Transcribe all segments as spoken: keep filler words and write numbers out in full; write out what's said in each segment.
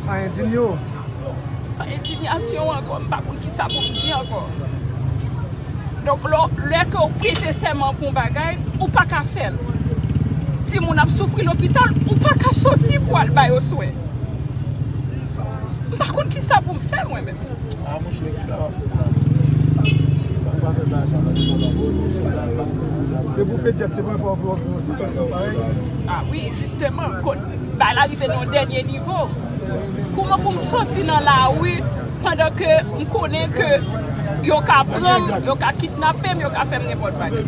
Endinye w. Endinyasyon ankò, m pa konn kisa pou m di ankò. Donk, lè, lè ke w prete sèman pou yon bagay, ou pa ka fè l. Timoun ap soufri lopital, ou pa ka soti pou al ba yo swen. M pa konn kisa pou m fè, mwen menm. Depi w pedyat, se pa fò w fè yon sitiyasyon parèy. Ah wi, jisteman, kote bagay la rive nan yon dènye nivo. Kouman pou m soti nan lari pandan ke m konnen ke yo ka pran m, yo ka kidnape m, yo ka fè m nenpòt bagay?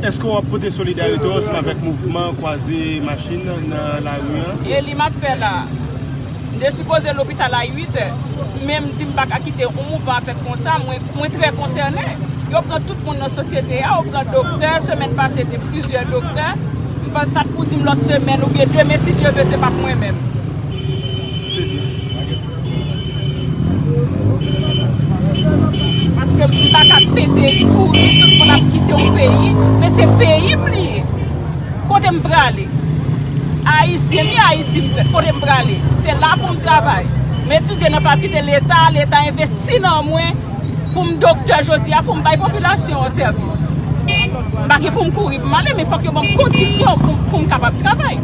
Èske w ap pote solidarite w ansanm avèk mouvman kwaze machin nan lari a? E li m ap fè la. M te sipoze lopital a uit è, men m di m pa ka kite yon mouvman ap fèt konsa, mwen, mwen trè konsène. Yo pran tout moun nan sosyete a, yo pran doktè, semèn pase te plizyè doktè. M panse sa t pou di m lòt semèn oubyen demen, si Dye ve, se p ap mwen menm. Se byen. Paske m pa ka pete kouri, tout moun ap kite yon peyi, men se peyi m li ye. Kote m prale? Ayisyen m ye, Ayiti m fèt. Kote m prale? Se la pou m travay. M etidye nan fakilte Leta, Leta envesti nan mwen pou m doktè jodi a, pou m bay popilasyon an sèvis. M pa gen pou m kouri pou m ale, men fòk yo ban m kondisyon pou, pou m kapab travay.